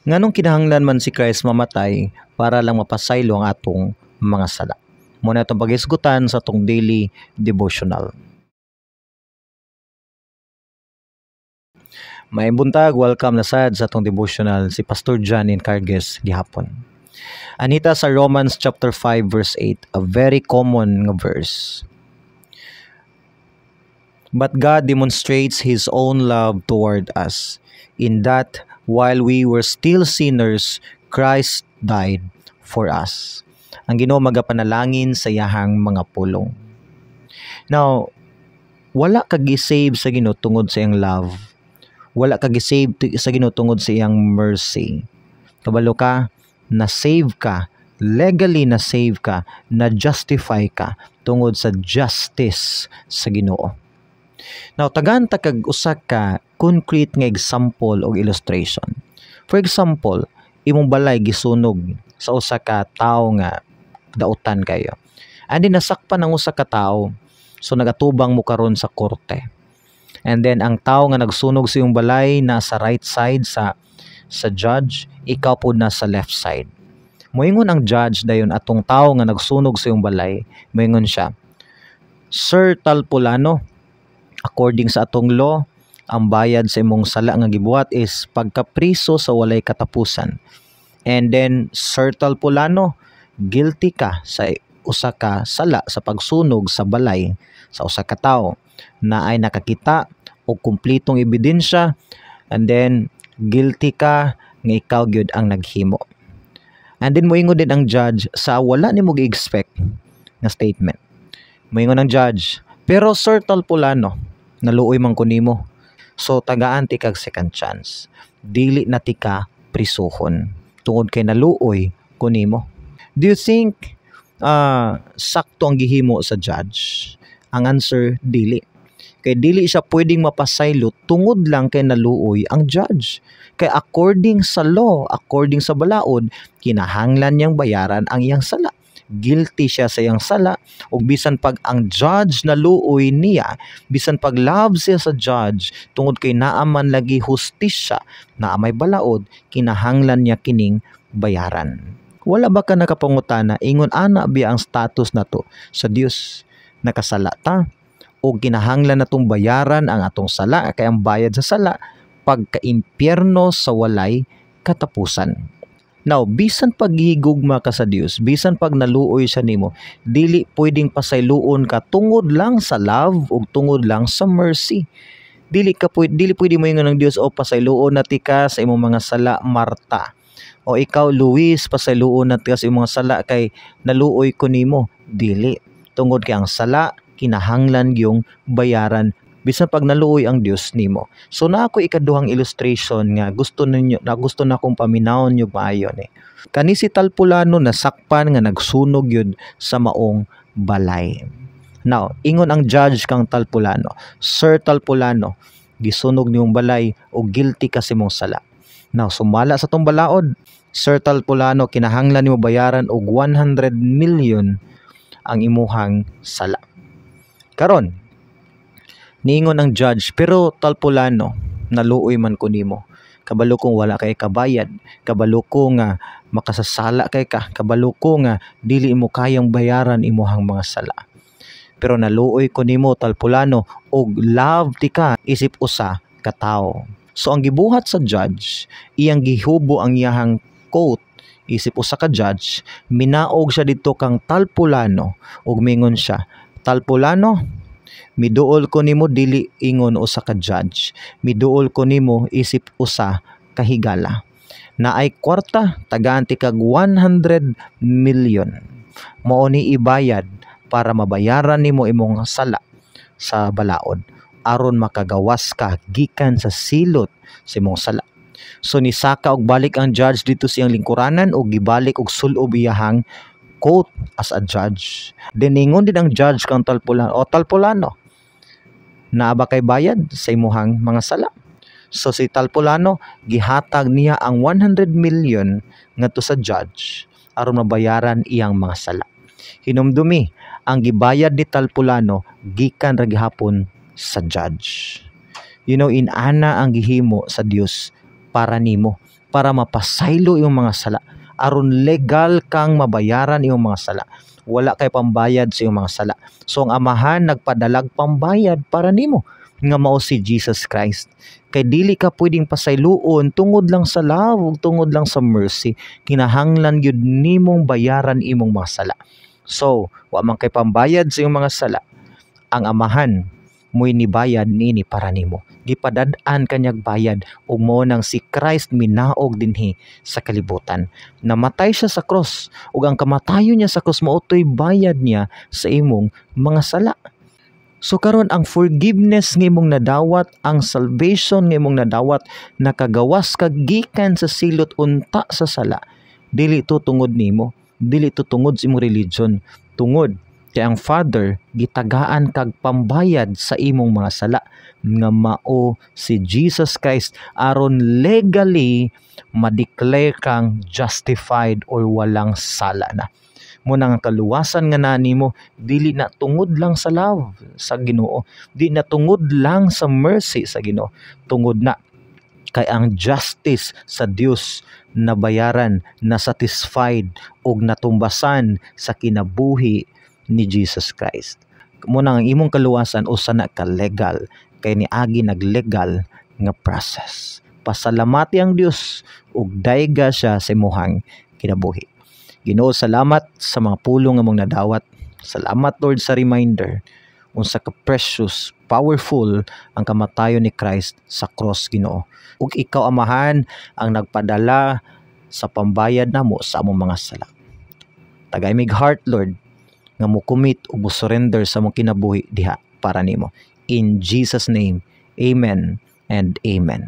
Nganong kinahanglan man si Christ mamatay para lang mapasaylo ang atong mga sala? Mao na atong paghisgutan sa atong daily devotional. Maayong buntag, welcome na sad sa atong devotional, si Pastor John Encargues gihapon. Anita sa Romans chapter 5 verse 8, a very common nga verse. But God demonstrates His own love toward us in that while we were still sinners, Christ died for us. Ang Ginoo magapanalangin sa iyahang mga pulong. Now, wala ka gi-save sa Ginoo tungod sa iyang love. Wala ka gi-save sa Ginoo tungod sa iyang mercy. Kabalo ka, na-save ka, legally na-save ka, na-justify ka tungod sa justice sa Ginoo. Now, tagaan ta kag usa ka concrete nga example o illustration. For example, imong balay gisunog sa usa ka tawo nga dautan kayo. And then nasakpan ang usa ka tawo. So nagatubang mo karon sa korte. And then ang tawo nga nagsunog sa imong balay nasa right side sa judge, ikaw pod nasa left side. Moingon ang judge dayon atong tawo nga nagsunog sa imong balay, moingon siya, "Sir Talpulano, according sa atong law, ang bayad sa imong sala nga gibuhat is pagkapriso sa walay katapusan. And then, Sir Talpulano, guilty ka sa usa ka sala sa pagsunog sa balay sa usa ka tawo na ay nakakita og kumpletong ebidensya, and then guilty ka nga ikaw gyud ang naghimo." And then moingon din ang judge sa wala nimo gi-expect nga statement. Moingon ang judge, "Pero Sir Talpulano, naluoy man ko nimo. So tagaan ti kag second chance. Dili na tika prisuhon tungod kay naluoy ko nimo." Do you think sakto ang gihimo sa judge? Ang answer, dili. Kay dili siya pwedeng mapasaylo tungod lang kay naluoy ang judge. Kay according sa law, according sa balaod, kinahanglan niyang bayaran ang iyang sala. Guilty siya sa iyang sala, ug bisan pag ang judge naluoy niya, bisan pag love siya sa judge, tungod kay naa man lagi hustisya, naa may balaod, kinahanglan niya kining bayaran. Wala ba ka nakapangutana, ingon ana biya ang status nato sa Dios? Nakasala ta o kinahanglan natong bayaran ang atong sala, kay ang bayad sa sala pagka-impyerno sa walay katapusan. Now, bisan pag gihigugma ka sa Dios, bisan pag naluoy siya nimo, dili pwedeng pasayloon ka tungod lang sa love ug tungod lang sa mercy. Dili pwede moingon ang Dios, "O, pasayloon na tika sa imong mga sala, Marta. O ikaw, Luis, pasayloon na tika sa imong mga sala kay naluoy ko nimo." Dili. Tungod kay ang sala kinahanglan gyung bayaran bisan pag naluoy ang Dios nimo. So naa ko ikaduhang illustration nga gusto ninyo na gusto na akong paminawon nyo maayo ni. Kani si Talpulano nasakpan nga nagsunog yun sa maong balay. Now, ingon ang judge kang Talpulano, "Sir Talpulano, gisunog niyong balay o guilty ka sa imong sala. Now, sumala sa tong balaod, Sir Talpulano, kinahanglan nimo bayaran og 100 million ang imuhang sala." Karon, niingon ang judge, "Pero Talpulano, naluoy man ko nimo. Kabalo kong wala kay kabayad, kabalo ko nga makasasala kay ka, kabalo ko nga dili mo kayang bayaran imuhang mga sala. Pero naluoy ko nimo, Talpulano, og love ti ka isip usa ka tawo." So ang gibuhat sa judge, iyang gihubo ang iyahang coat isip usa ka judge, minaog siya didto kang Talpulano ug mingon siya, "Talpulano, miduol ko nimo dili ingon usa ka judge. Miduol ko nimo isip usa ka higala. Naay kwarta, tagaan ti kag 100 million. Mao ni ibayad para mabayaran nimo imong sala sa balaod aron makagawas ka gikan sa silot sa imong sala." So nisaka og balik ang judge didto sa iyang lingkuranan og gibalik og sulob iyahang coat as a judge. Then ningon din ang judge kang Talpulano, "O Talpulano, naa ba kay bayad sa imuhang mga sala?" So si Talpulano, gihatag niya ang 100 million ngadto sa judge aron mabayaran iyang mga sala. Hinumdumi, ang gibayad ni Talpulano gikan ra gihapon sa judge. Inana ang gihimo sa Dios para nimo, para para mapasaylo imong mga sala, aron legal kang mabayaran imong mga sala. Wala kay pambayad sa imong mga sala. So ang Amahan nagpadalag pambayad para nimo nga mao si Jesus Christ. Kay dili ka pwedeng pasayloon tungod lang sa love ug tungod lang sa mercy. Kinahanglan gyud nimong bayaran imong mga sala. So, wa man kay pambayad sa imong mga sala. Ang Amahan mo'y nibayad niini para nimo. Gipadad-an kanyag bayad ug mao nang si Christ minaog dinhi sa kalibutan. Namatay siya sa cross ug ang kamatayon niya sa cross mao to'y bayad niya sa imong mga sala. So karon, ang forgiveness nga imong nadawat, ang salvation nga imong nadawat, nakagawas ka gikan sa silot unta sa sala. Dili to tungod nimo, dili to tungod sa imong religion, tungod kay ang Father gitagaan kag pambayad sa imong mga sala nga mao si Jesus Christ, aron legally ma-declare kang justified or walang sala na. Mao nang ang kaluwasan nga naa nimo, dili na tungod lang sa love sa Ginoo, di na tungod lang sa mercy sa Ginoo, tungod na kay ang justice sa Dios nabayaran, na satisfied ug natumbasan sa kinabuhi ni Jesus Christ. Mao nang ang imong kaluwasan usa na ka legal kay niagi nag legal nga process. Pasalamati ang Dios ug dayga siya sa imuhang kinabuhi. Ginoo, salamat sa mga pulong nga among nadawat. Salamat, Lord, sa reminder unsa ka precious, powerful ang kamatayon ni Christ sa cross, Ginoo. Ug ikaw, Amahan, ang nagpadala sa pambayad namo sa among mga sala. Tagay mig heart, Lord, nga mo commit ug mo surrender sa among kinabuhi diha para nimo. In Jesus' name, amen and amen.